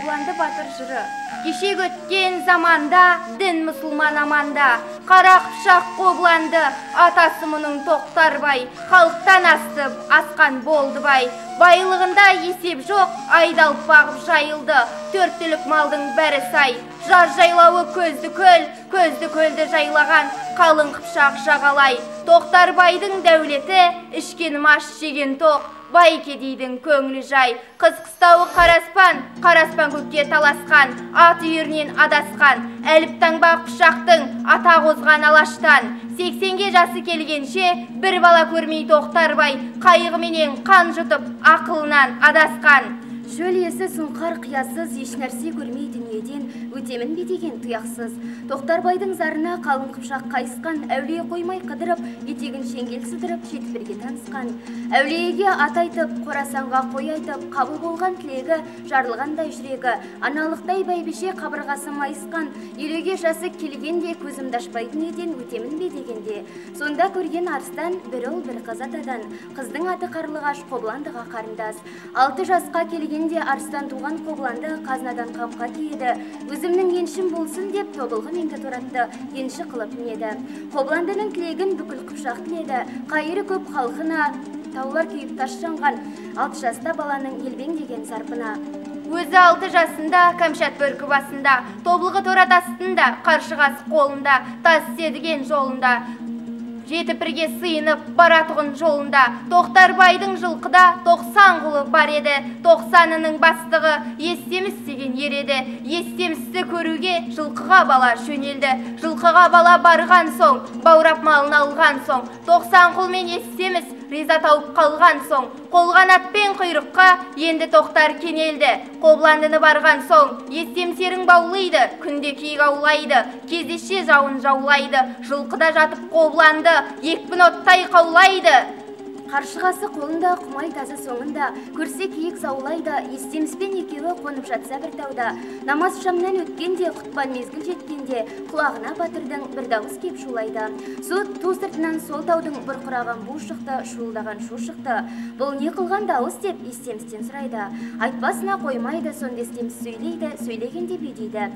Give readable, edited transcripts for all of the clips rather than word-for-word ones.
Қобыланды батыр жыры. Кешегі өткен заманда, дін мұсылман аманда, қара қыпшақ Қобыланды, атасы мұның Тоқтарбай, халықтан асып, асқан болды бай. Байлығында есеп жоқ, айдалып бағып жайылды, төрт түлік малдың бәрі сай. Жаз жайлауы көзді көл, көзді көлді жайлаған, қалың қыпшақ жағалай. Тоқтарбайдың дәулеті, ішкен мас жеген тоқ, бай кедейдің көңілі жай. Қыз қыстауы қараспан, қараспан көкке таласқан, ат үйірінен адасқан, әліп таңба қыпшақтың ата қозған алаштан. 80-ге жасы келгенше бір бала көрмей Тоқтарбай, қайғыменен қан жұтып ақылынан адасқан. Шөл иесі сұңқар қиясыз, еш нәрсе көрмей дүниеден өтемін бе деген тұяқсыз. Тоқтарбайдың зарына қалың қыпшақ қайысқан, әулие қоймай қыдырып, етегін шеңгел сыдырып, жетпірге танысқан. Әулиеге ат айтып, Қорасанға қой айтып, қабыл болған тілегі, жарылғандай жүрегі, аналықтай бәйбіше қабырғасы майысқан, 50-ге жасы келгенде көзімді ашпай дүниеден өтемін бе дегенде. Сонда көрген арыстан бір ұл бір қыз атадан, қыздың аты Қарлығаш, Қобыландыға қарындас. 6 жасқа келген арыстан туған Қобыланды қазынадан қамқа киеді. Өзімнің еншім болсын деп тобылғы меңді торатты, енші қылып мінеді. Қобыландының тілегін бүкіл қыпшақ тіледі. Қайыры көп халқына, таулар күйіп тас жанған, 6 жаста баланың елбеңдеген зарпына. Өзі 6 жасында, кәмшат бөркі басында, тобылғы торат астында, қаршығасы қолында, тас седіген жолында. Жеті пірге сыйынып баратұғын жолында. Тоқтарбайдың жылқыда 90 құлы бар еді. 90-ының бастығы Естеміс деген ер еді. Естемісті көруге жылқыға бала жөнелді. Жылқыға бала барған соң, баурап малын алған соң, 90 құлмен Естеміс риза тауып қалған соң, қолғанатпен құйрыққа енді Тоқтар кенелді. Қобыландыны барған соң, Естемсерің баулайды, күнде киік аулайды, кездесше жауын жаулайды, жылқыда жатып Қобыланды екпін оттай қаулайды. Қаршығасы қолында, құмай тазы соңында, көрсе киік заулайды, Естеміспен екеуі қонып жатса бір тауда. Намаз шамнан өткенде, құтпан мезгіл жеткенде, құлағына батырдың бір дауыс кеп шулайды. Ту сыртынан сол таудың бұрқыраған бу шықты, шуылдаған шу шықты. Бұл не қылған дауыс деп Естемістен сұрайды. Айтпасына қоймайды, сонда Естеміс сөйлейді, сөйлегенде бүй дейді.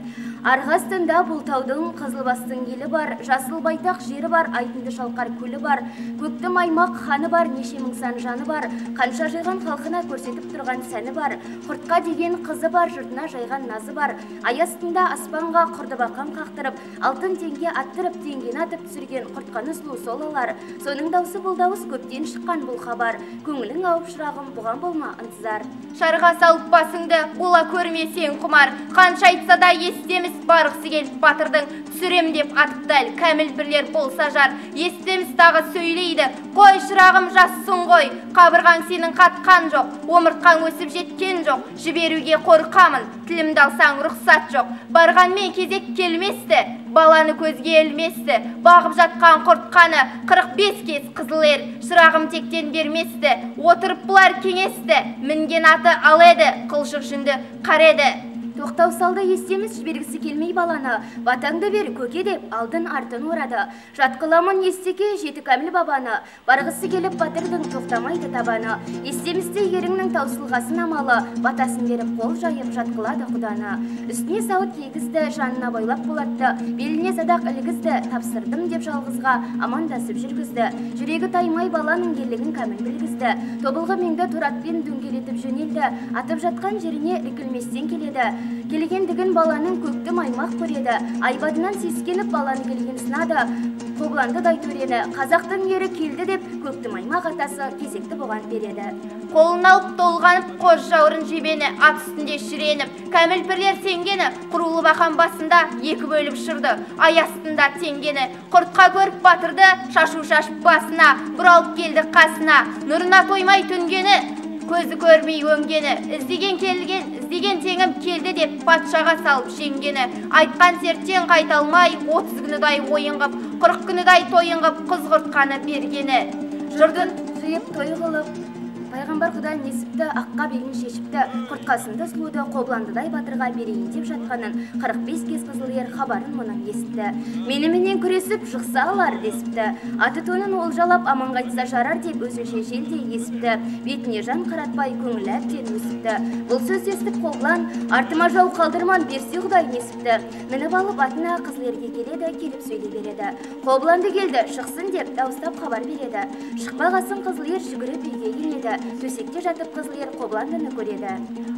Арғы астында бұл таудың Қызылбастың елі бар, жасыл байтақ жері бар, айдынды шалқар көлі бар, көкті маймақ ханы бар, неше мың сан жаны бар, қанша жиған халқына көрсетіп тұрған сәні бар, құртқа деген қызы бар, жұртына жайған назы бар. Ай астында аспанға құрды бақан қақтырып, алтын теңге аттырып, теңгені атып түсірген құртқаны сұлу сол алар. Соның даусы бұл дауыс, көптен шыққан бұл хабар. Көңілің ауып шырағым, бұған болма ынтызар. Шарға салып басыңды, бола көрмесең құмар. Қанша айтса да Естеміс барғысы келіп батырдың, түсірем деп атып дәл, кәміл пірлер болса жар. Естеміс тағы сөйлейді, қой шырағым жассың ғой, қабырғаң сенің қатқан жоқ, омыртқаң өсіп жеткен жоқ, жіберуге қорқамын, тілімді алсаң рұқсат жоқ. Барғанмен кезек келместі, баланы көзге ілместі, бағып жатқан құртқаны 45 кез қызыл ер, шырағым тектен берместі, отырып бұлар кеңесті, мінген аты ал еді, қылшық жүнді қар еді. Тоқтау салды Естеміс, жібергісі келмей баланы, батаңды бер көке деп алдын артын орады. Жатқыламын Естеке жеті кәміл бабаны, барғысы келіп батырдың тоқтамайды табаны. Естемісте еріңнің таусылғасын амалы, батасын беріп қол жайып жатқылады құданы. Үстіне сауыт кигізді, жанына байлап болатты, беліне садақ ілгізді, тапсырдым деп жалғызға амандасып жүргізді. Жүрегі таймай баланың ерлігін кәміл білгізді. Тобылғы меңді торатпен дөңгелетіп жөнелді, атып жатқан жеріне іркілместен келеді. Келгендігін баланың көкті маймақ көреді, айбатынан сескеніп баланы келген сынады. Қобыланды Дайтөрені, қазақтың ері келді деп көкті маймақ атасы кезекті бұған береді. Қолын алып толғанып, қос жаурын жебені, ат үстінде шіреніп, кәміл пірлер сенгені, құрулы бақан басында екі бөліп шырды, ай астында теңгені. Құртқа көріп батырды, шашу шашып басына, бұралып келді қасына, нұрына тоймай түнгені, көзі көрмей өңгені, іздеген келген, іздеген теңім келді деп патшаға салып жеңгені. Айтқан серттен қайта алмай, 30 күнідай ойын қып, 40 күнідай тойын қып, қыз құртқаны бергені. Жұртын жиып той қылып, Пайғамбар Құдай несіпті, аққа белін шешіпті, Құртқасынды сұлуды Қобыландыдай батырға берейін деп жатқанын 45 кез Қызыл ер хабарын мұның есітті. Меніменен күресіп жықса алар десіпті. Аты тонын олжалап аман қайтса жарар деп өзінше желдей есіпті. Бетіне жан қаратпай көңілі әбден өсіпті. Бұл сөзді естіп Қобылан, артыма жау қалдырман берсе Құдай несіпті. Мініп алып атына Қызыл ерге келеді, келіп сөйлей береді. Қобыланды келді, шықсын деп дауыстап хабар береді. Шықпағасын Қызыл ер жүгіріп үйге енеді. Төсекте жатып Қызыл ер Қобыландыны көреді.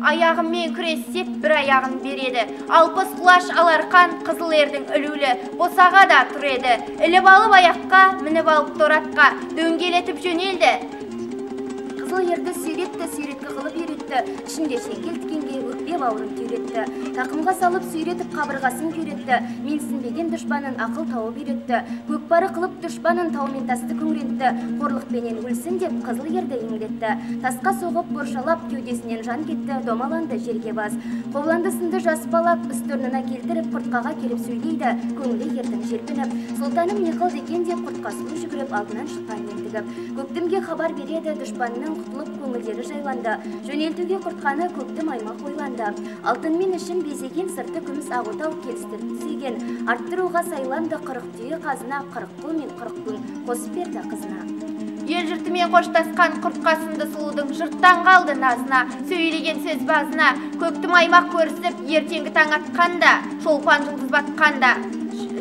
Аяғыммен күрессек бір аяғын береді. 60 құлаш аларқан Қызыл ердің ілулі босаға да тұр еді. Іліп алып аяққа, мініп алып торатқа, дөңгелетіп жөнелді. Қызыл ерді сүйретті, сүйреткі қылып үйретті, ішінде шеңгел тікенге өкпе бауырын түйретті. Тақымға салып сүйретіп қабырғасын күйретті, менсінбеген дұшпанын ақыл тауып үйретті. Көкпары қылып дұшпанын таумен тасты күңірентті, қорлықпенен өлсін деп Қызыл ерді еңіретті. Тасқа соғып боршалап кеудесінен жан кетті, домаланды жерге бас. Қобыланды сынды жас бала үсті-орнына келтіріп, Құртқаға келіп сөйлейді, көңілі ердің желпініп. Сұлтаным не қылды екен деп Құртқа сұлу жүгіріп алдынан шыққан ентігіп. Көктімге хабар береді, дұшпанының құтылып көңілдері жайланды. Жөнелтуге Құртқаны көктім аймақ ойланды. Алтынмен ішін безеген, сырты күміс ақ отау келістіріп түзеген. Арттыруға сайланды 40 түйе қазына, 40 құл мен 40 күн қосып берді қызына. Ел жұртымен қоштасқан Құртқасынды сұлудың жұрттан қалды назына, сөйлеген сөз базына. Көктім аймақ көрісіп, ертеңгі таң атқанда, шолпан жұлдыз батқанда,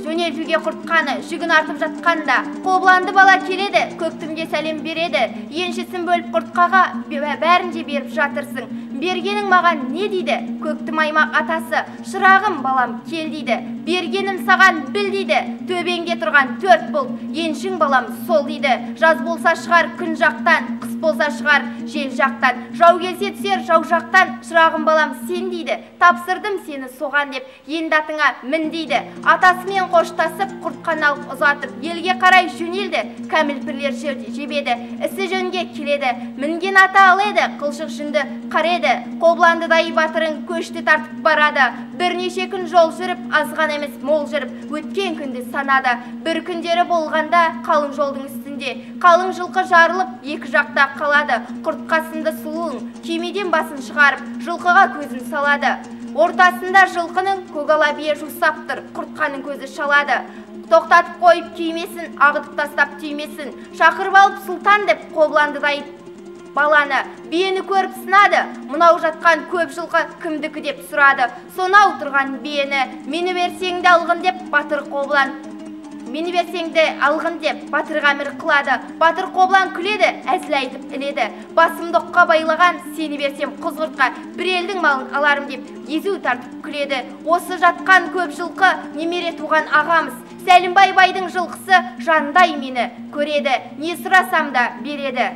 жөнелтуге Құртқаны жүгін артып жатқанда, Қобыланды бала келеді, көктімге сәлем береді. Еншісін бөліп Құртқаға бәрін де беріп жатырсың. Бергенің маған не дейді? Көктім аймақ атасы, шырағым балам кел дейді. Бергенім саған біл дейді. Төбеңде тұрған 4 бұлт, еншің балам сол дейді. Жаз болса шығар күн жақтан, қыс болса шығар жел жақтан. Жау келсе түсер жау жақтан, шырағым балам сен дейді. Тапсырдым сені соған деп, енді атыңа мін дейді. Атасымен қоштасып, Құртқаны алып ұзатып, елге қарай жөнелді. Кәміл пірлер жебеді, ісі жөнге келеді. Мінген ата ал еді, қылшық жүнді қар еді. Қобыландыдай батырын көшті тартып барады. Бірнеше күн жол жүріп, азған емес мол жүріп, өткен күнді санады. Бір күндері болғанда қалың жолдың үстінде, қалың жылқы жарылып, екі жақта қалады. Құртқасынды сұлуың күймеден басын шығарып, жылқыға көзін салады. Ортасында жылқының көгала бие жусап тұр, Құртқаның көзі шалады. Тоқтатып қойып күймесін, ағытып тастап түймесін. Шақырып алып сұлтан деп Қобыландыдай баланы биені көріп сынады. Мынау жатқан көп жылқы кімдікі деп сұрады. Сонау тұрған биені мені берсең де алғын деп батыр Қобылан. Мені берсең де алғын деп батырға әмір қылады. Батыр Қобылан күледі, әзіл айтып іледі. Басымды оққа байлаған, сені берсем құзғыртқа, бір елдің малын аларым деп езу тартып күледі. Осы жатқан көп жылқы немере туған ағамыз. Сәлімбай байдың жылқысы жандай мені көреді. Не сұрасам да береді.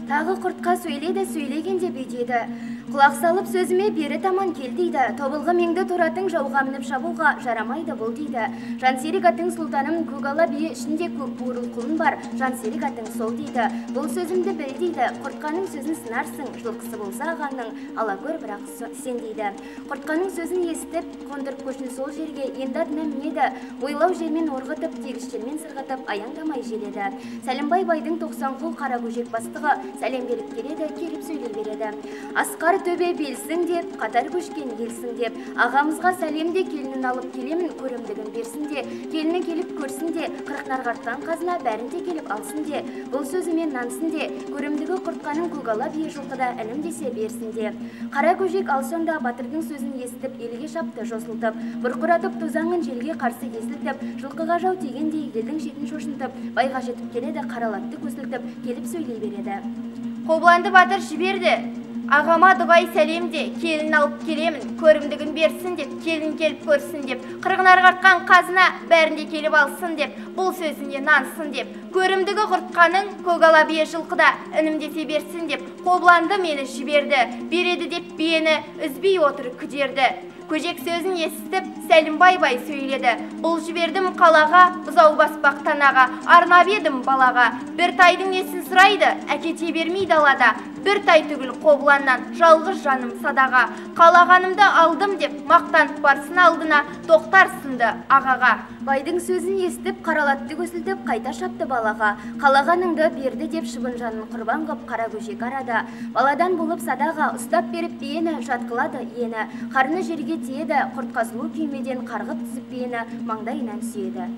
Тағы Құртқа сөйледі, сөйлегенде бүйдеді. Құлақ салып сөзіме бері таман кел дейді. Тобылғы меңді торатың жауға мініп шабуға жарамайды бұл дейді. Жансерік атың сұлтаным көгала бие ішінде көк буырыл құлын бар, жансерік атың сол дейді. Бұл сөзімді біл дейді. Құртқаның сөзін сынарсың, жылқысы болса ағаңның, ала көр бірақ сен дейді. Құртқаның сөзін естіп, қондырып көшін сол жерге, енді атына мінеді. Ойлау жермен орғытып, тегіс жермен сырғытып, аяңдамай желеді. Сәлімбай байдың 90 құл қара көжек бастығы сәлем беріп келеді, келіп сөйлей береді. Асқар төбе белсің деп, қатар көшкен елсің деп, ағамызға сәлем де, келінін алып келемін, көрімдігін берсін де, келіні келіп көрсін де, 40 нарғартқан қазына бәрін де келіп алсын де, бұл сөзімен нансын де, көрімдігі Құртқаның көгала бие жылқыда інім десе берсін де. Қара көжек ал сонда батырдың сөзін естіп, елге шапты жосылтып, бұрқыратып тозаңын желге қарсы есілтіп, жылқыға жау тигендей елдің шетін шошынтып, байға жетіп келеді, қаралатты көсілтіп, келіп сөйлей береді. Қобыланды батыр жіберді. Ағама дұғай сәлем де, келін алып келемін, көрімдігін берсін деп, келін келіп көрсін деп, 40 нарғартқан қазына бәрін де келіп алсын деп, бұл сөзіне нансын деп, көрімдігі Құртқаның көгала бие жылқыда інім десе берсін деп, Қобыланды мені жіберді, береді деп биені үзбей отыр күдерді. Көжек сөзін естіп, Сәлімбай бай сөйледі. Құл жібердім қалаға, бұзау баспақ танаға, арнап едім балаға. Бір тайдың несін сұрайды, әкете бермей далада. Бір тай түгіл Қобыланнан, жалғыз жаным садаға. Қалағанымды алдым деп, мақтанып барсын алдына, Тоқтар сынды ағаға. Байдың сөзін естіп, қаралатты көсілтіп, қайта шапты балаға. Қалағаныңды берді деп, шыбын жанын құрбан қып, қара көжек арада. Баладан болып садаға, ұстап беріп биені, жатқылады иені. Қарны жерге тиеді, Құртқа сұлу күймеден қарғып түсіп биені, маңдайынан сүйеді.